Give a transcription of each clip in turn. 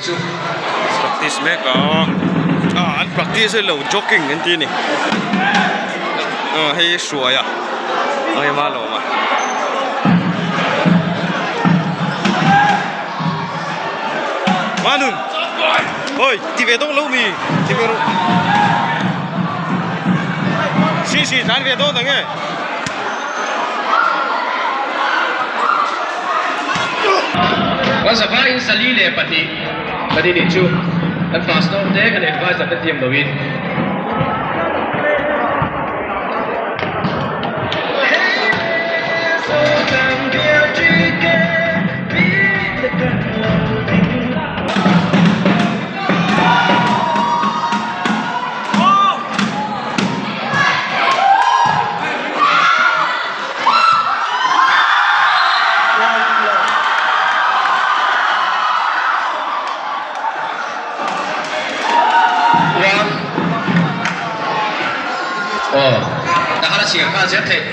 Practice mek a ah an practice hi lo jogging an ti a ni aw hei hruai a hei hma lawm a. Manun oi ti ve dawn lo mi ti ve rawh si si tlan ve dawn ang e. Kan zavaiin 402 kan innih chu kan pastor te kan advisor te thiam loin. Aw tahan a chhiar nghal zel theih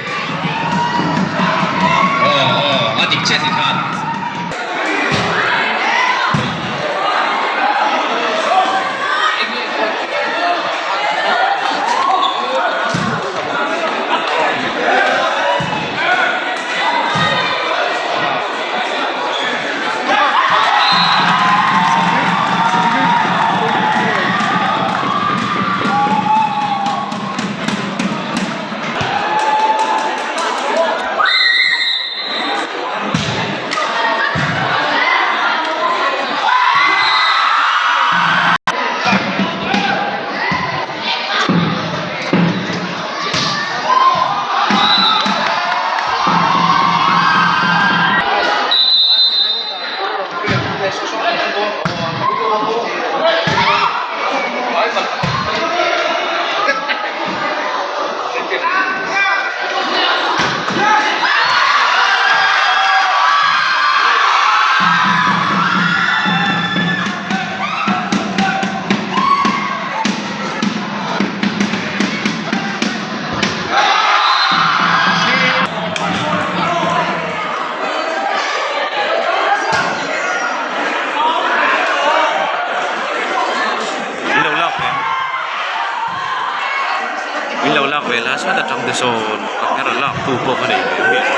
aw aw a dik chiah ti khan. Min lo lak ve min lo lak ve la sawt atang te sawn camera lak tu pawh ka nei ve miah lo.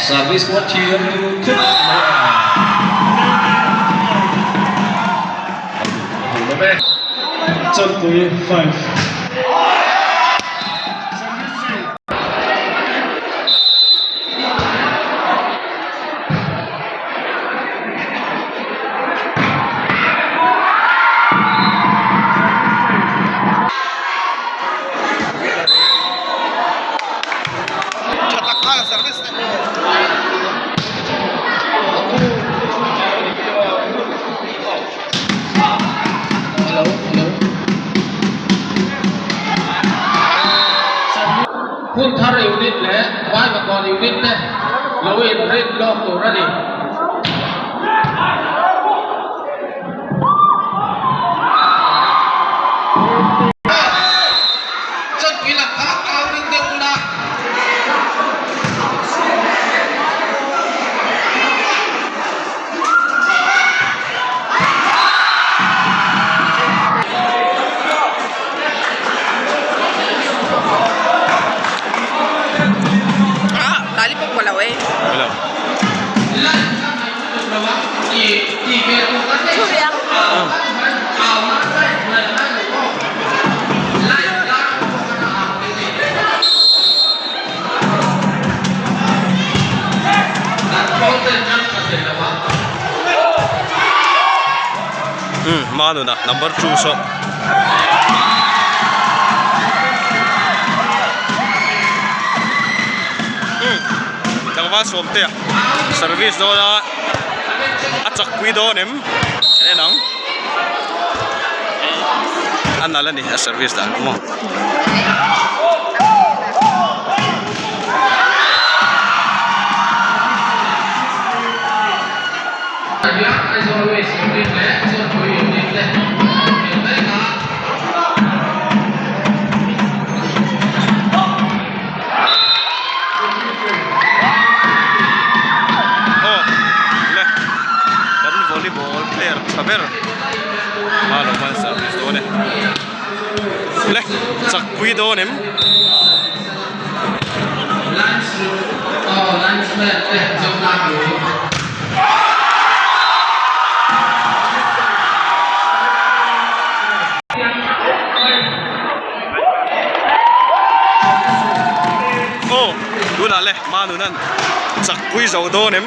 Service pawh thiam duh khawp mai a. A duh lo e. Chawnpui 5. Hun thar unit leh Vaivakawn unit te lo inrin lawk tur a ni. Chawnpui lam kha au ring deuh ula. Manuna number 2 saw tlangval sawmte a service dawn a a chak pui dawn em en ang a nalh a ni a service dan maw. Aw le kan volleyball player tha ber a lo man service dawn e le chak pui dawn em. Aw tunah le Manunan chak pui zo dawn em?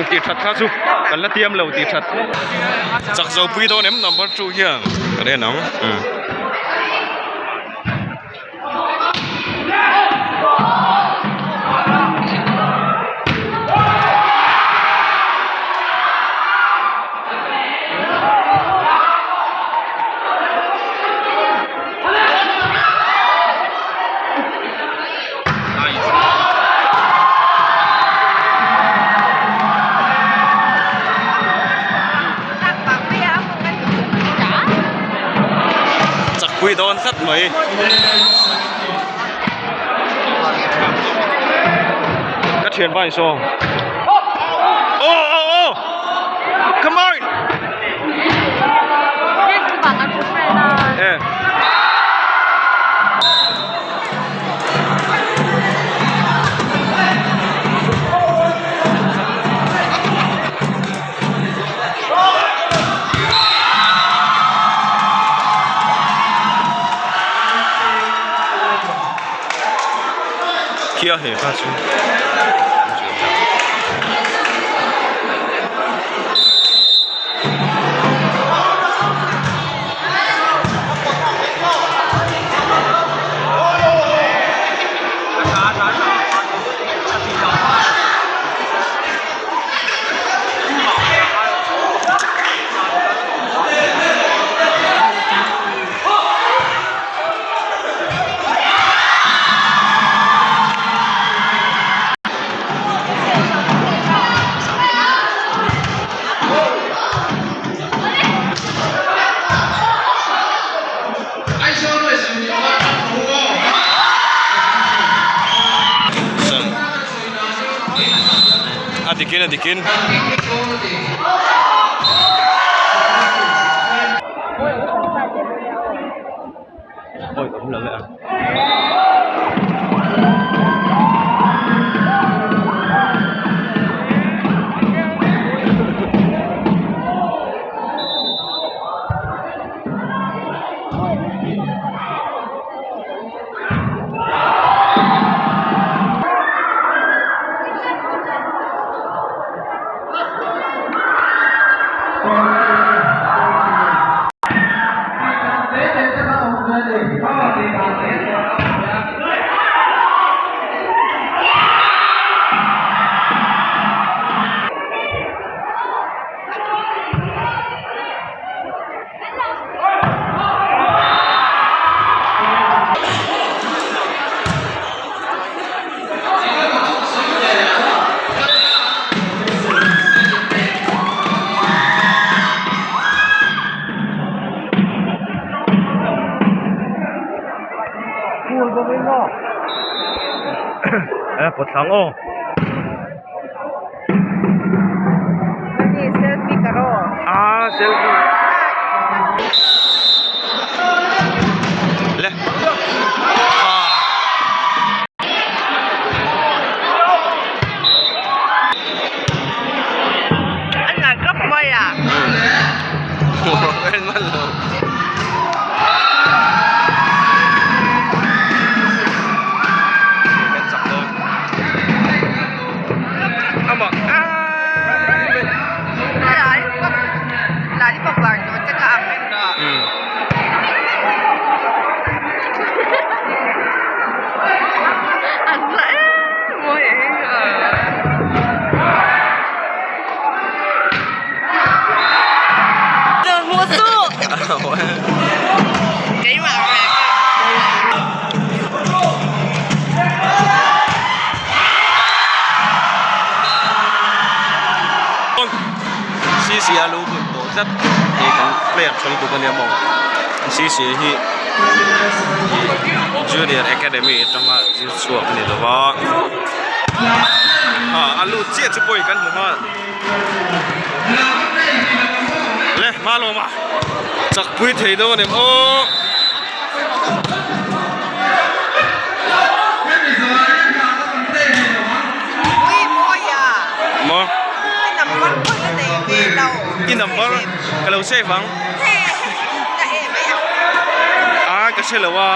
Tih that kha chu kan la tiam lo tih that chak zo pui dawn em number 2 hian ka ren ang. Chakpui dawn tlat mai. Ka thian vai saw. Oh oh oh! Come on! Eh. Kia he kha chu. A dikin a dikin. Awi awm lo e a. Eh pawt thlang aw. Ah selfie. Le. Ah. Anh là gấp mây à? En man lo. Kan chak dawn. Ama. Ah. Lollipop. Lollipop bar no tsaka ang An la em mawi e. Sisi a lo hun tawh tlat hei kan player tha lutuk ania maw Sisi hi junior academy atanga zir chhuak a ni lo va a lut chiah chu pawh kan hmu nghal le hma lawm a chakpui thei dawn em aw. Maw i number ka lo save ang a ka hre lo a.